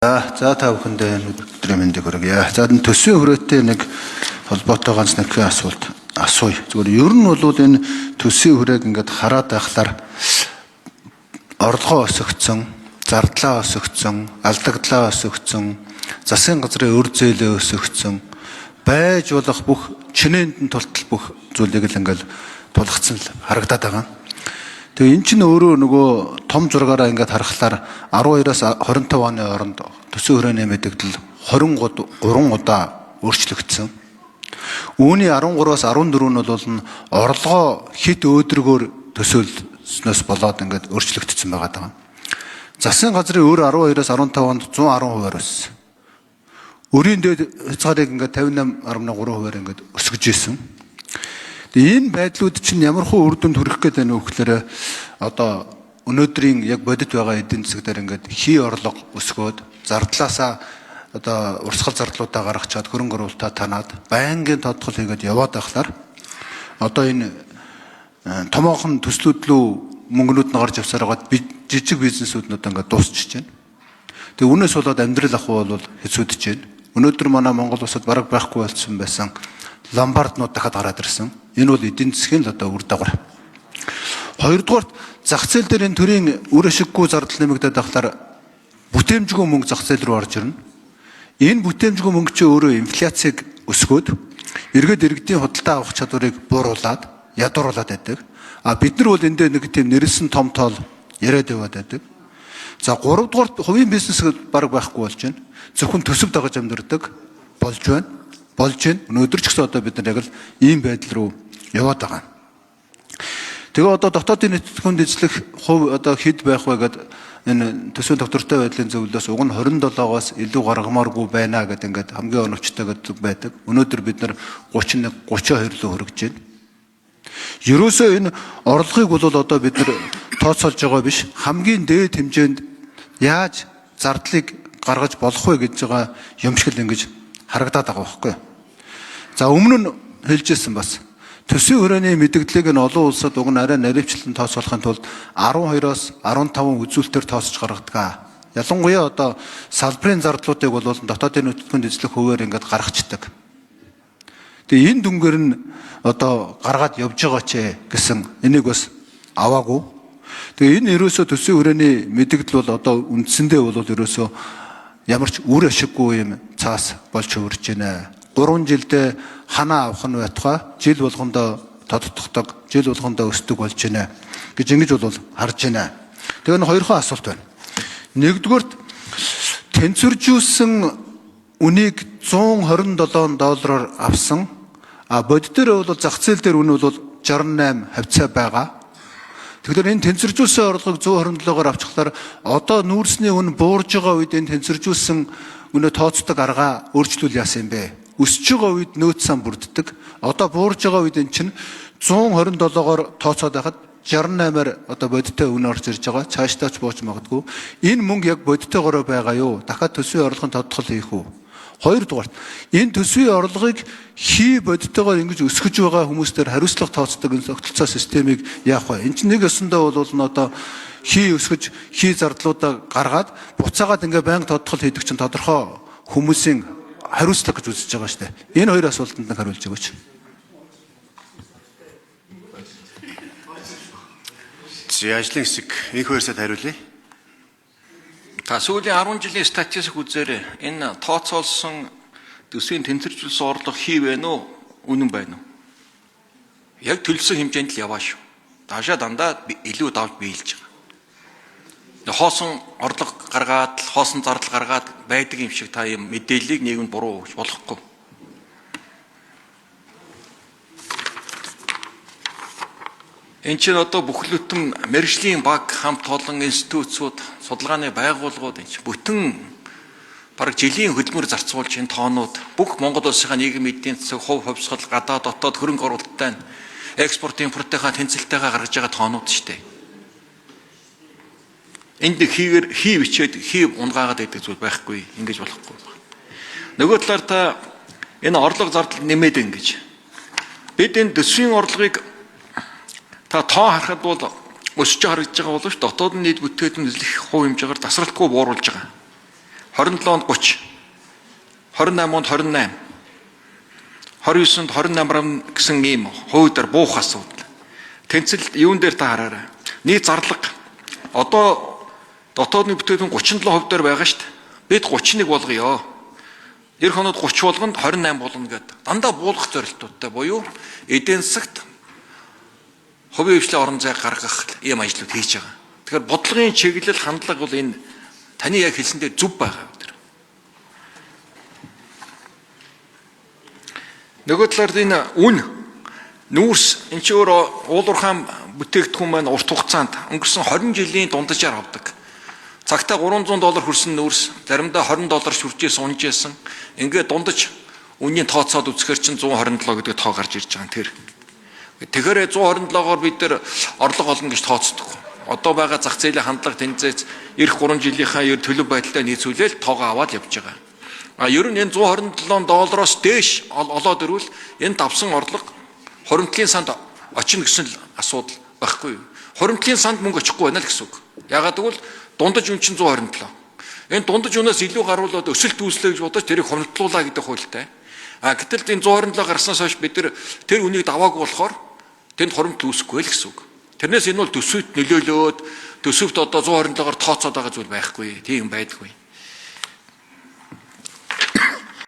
За та бүхэндээ өдрийн мэндийг хүргье. За энэ төсвийн хүрээтэй нэг холбоотой ганц нэгэн асуулт асууя. Зүгээр ер нь бол энэ төсвийн хүрээг ингээд хараад байхлаар орлогоо өсгөцсөн, зардлаа өсгөцсөн, алдагдлаа өсгөцсөн, засгийн газрын өр зээлээ өсгөцсөн, байж болох бүх чинээнд нь тултал бүх зүйлийг л ингээд тулгацсан л харагдаад байгаа. Тэгээ эн чинь өөрөө нөгөө том зургаараа ингээд харахлаар 12-оос 25 оны хооронд төсвийн хүрээний мэдэгдэл 23 удаа өөрчлөгдсөн. Үүний 13-аас 14 нь бол нь орлогоо хит өөдрөгөөр төсөөлснөөс болоод ингээд өөрчлөгдсөн байгаа даа. Засгийн газрын өр 12-оос 15 онд 110%-аар өссөн. Өрийн дээд хязгаарыг ингээд 58.3%-аар ингээд өсгөж исэн. Тэгээ энэ байдлууд чинь ямар хуу үр дүнд хүрэх гээд байна вэ гэхээр одоо өнөөдрийн яг бодит байгаа эдийн засаг дээр ингээд хий орлого өсгөөд зардлаасаа одоо урсгал зардлуудаа гаргачаад хөрөнгө оруулалтаа танаад байнгын тодтол хийгээд яваад байхлаар одоо энэ томоохон төслүүд лүү мөнгнүүд нь гарч явсаар байгаад жижиг бизнесүүд нь одоо ингээд дуусчихж байна. Тэгээ үүнээс болоод амьдрал ах бол хэцүүдэж байна. Өнөөдөр манай Монгол улсад бараг байхгүй болсон байсан ломбарднууд дахиад гараад ирсэн. Энэ бол эдийн засгийн л одоо үр дагавар. Хоёрдугаарт зах зээл дээр энэ төрийн үр ашиггүй зардал нэмэгдээд байхлаар бүтээмжгүй мөнгө зах зээл рүү орж ирнэ. Энэ бүтээмжгүй мөнгө чинь өөрөө инфляцийг өсгөөд эргээд иргэдийн худалдаа авах чадварыг бууруулад, ядууруулад байдаг. А бид нар бол эндээ нэг тийм нэрлсэн том тоол яриад яваад байдаг. За гуравдугаарт хувийн бизнес бараг байхгүй болж байна. Зөвхөн төсөв дагаж амьдардаг болж байна. Болж байна. Өнөөдөр ч гэсэн одоо бид нар яг л ийм байдал руу яваад байгаа. Тэгээ одоо дотоодын нийт эзлэх хувь одоо хэд байх вэ гэдээ энэ төсвийн доктортой байдлын зөвлөлөөс уг нь 27-оос илүү гаргамааргүй байна гэдэг ингээд хамгийн оновчтой гэдэг байдаг. Өнөөдөр бид нар 31 32 руу хүрэж байна. Ерөөсөө энэ орлогыг бол одоо бид нар тооцоолж байгаа биш. Хамгийн дээд хэмжээнд яаж зардлыг гаргаж болох вэ гэж байгаа юм шиг л ингэж харагдаад байгаа байхгүй. За өмнө нь хэлжсэн бас төсвийн хүрээний мэдэгдлийг нь олон улсад уг нь арай наривчлан тооцоолохын тулд 12-оос 15 үзүүлэлтээр тооцож гаргадаг. Ялангуяа одоо салбарын зардлуудыг бол дотоодын нутгийн эзлэх хувиар ингээд гаргацдаг. Тэгээ энэ дүнгээр нь одоо гаргаад явж байгаа ч гэсэн энийг бас аваагүй. Тэгээ энэ ерөөсөө төсвийн хүрээний мэдэгдэл бол одоо үндсэндээ бол ерөөсөө ямар ч үр ашиггүй юм цаас болж хөвөрж байна. 3 жилдээ ханаа авах нь байтугай жил болгондоо тодтогдог, жил болгондоо өсдөг болж байна гэж ингэж бол харж байна. Тэгээ энэ хоёрхон асуулт байна. Нэгдүгээрт тэнцвэржүүлсэн үнийг 127 доллараар авсан. А бодит дээр бол зах зээл дээр үн бол 68 хавцаа байгаа. Тэгэхээр энэ тэнцвэржүүлсэн орлогыг 127-оор авчихлаар одоо нүүрсний үн буурж байгаа үед энэ тэнцвэржүүлсэн үнэ тооцдог аргаа өөрчлүүл яасан юм бэ? Өсөж байгаа үед нөөц сан бүрддэг. Одоо буурж байгаа үед эн чинь 127-оор тооцоод байхад 68-аар одоо бодиттой үн орж ирж байгаа. Цаашдаа ч бууж магадгүй. Энэ мөнгө яг бодиттойгоороо байгаа юу? Дахиад төсвийн орлогын тодтол хийх үү? Хоёрдугаарт энэ төсвийн орлогыг хий бодиттойгоор ингэж өсгөж байгаа хүмүүстээр хариуцлага тооцдог энэ тогтолцоо системийг яах вэ? Энд чинь нэг өсөндөө бол нь одоо хий өсгөж, хий зардлуудаа гаргаад буцаагаад ингээ байнга тодтол хийдэг чинь тодорхой хүмүүсийн хариуцлага гэж үзэж байгаа шүү дээ. Энэ хоёр асуултанд нь хариулж өгөөч. За ажлын хэсэг инх хоёрсад хариулъя. Та сүүлийн 10 жилийн статистик үзээрэй. Энэ тооцоолсон төсвийн тэнцвэржүүлсэн орлого хий байна уу? Үнэн байна уу? Яг төлсөн хэмжээнд л яваа шүү. Даашаа дандаа илүү давж биелж байгаа. Хоосон орлого гаргаад, хоосон зардал гаргаад байдаг юм шиг та юм мэдээллийг нийгэмд буруу өгч болохгүй. Энд чинь одоо бүхлөтөн мэргэжлийн баг хамт олон институтсууд, судалгааны байгууллагууд энэ чинь бүтэн бараг жилийн хөдөлмөр зарцуулж энэ тоонууд бүх Монгол улсынхаа нийгэм эдийн засаг, хувь хувьсгал, гадаад дотоод хөрөнгө оруулалттай экспорт импортынхаа тэнцэлтэйгээ гаргаж байгаа тоонууд шүү дээ. Энд хийгээр хий бичээд хий унгаагаад байдаг зүйл байхгүй, ингэж болохгүй. Нөгөө талаар та энэ орлого зардал нэмээд ингэж. Бид энэ төсвийн орлогыг та тоо харахад бол өсөж харагдаж байгаа боловч дотоод нь нийт бүтээгдэхүүн эзлэх хувь хэмжээгээр тасралтгүй бууруулж байгаа. 27 онд 30, 28 онд 28, 29-нд 28 гэсэн ийм хувь дээр буух асуудал. Тэнцэл юун дээр та хараарай. Нийт зарлага одоо дотоодны бүтээгдэхүүн 37% дээр байгаа шүү дээ. Бид 31 болгоё. Эх хоноод 30 болгонд 28 болно гэдэг. Дандаа буулгах зорилтуудтай буюу эдийн засагт хувийн хвшлийн орон зай гаргах ийм ажлууд хийж байгаа. Тэгэхээр бодлогын чиглэл хандлага бол энэ таны яг хэлсэн дээр зөв байгаа бид нар. Нөгөө талаар энэ үн нүүрс энэ чи өөр уулуурхаан бүтээгдэхүүн маань урт хугацаанд өнгөрсөн 20 жилийн дунджаар авдаг. Цагтаа 300 доллар хүрсэн нүүрс заримдаа 20 доллар шүржээс унжсэн. Ингээд дундаж үнийн тооцоод үзэхэр чинь 127 гэдэг тоо гарч ирж байгаа юм тэр. Тэгэхээр 127-оор бид нар орлого олно гэж тооцдог. Одоо байгаа зах зээлийн хандлага тэнцээц эх 3 жилийнхаа ер төлөв байдалтай нийцүүлээл тоогоо аваад явж байгаа. А ер нь энэ 127 доллароос дээш олоод ирвэл энэ давсан орлого хуримтлалын санд очино гэсэн л асуудал байхгүй юу? Хуримтлалын санд мөнгө очихгүй байна л гэсэн үг. Ягаад гэвэл дундаж үн чинь 127. Энэ дундаж үнээс илүү гаруулаад өсөлт үүслээ гэж бодож тэрийг хуримтлуулаа гэдэг хуультай. А гэтэл энэ 127 гарснаас хойш бид тэр тэр үнийг даваагүй болохоор тэнд хуримтлал үүсэхгүй л гэсэн үг. Тэрнээс энэ бол төсөвт нөлөөлөөд төсөвт одоо 127-оор тооцоод байгаа зүйл байхгүй. Тийм байдаггүй.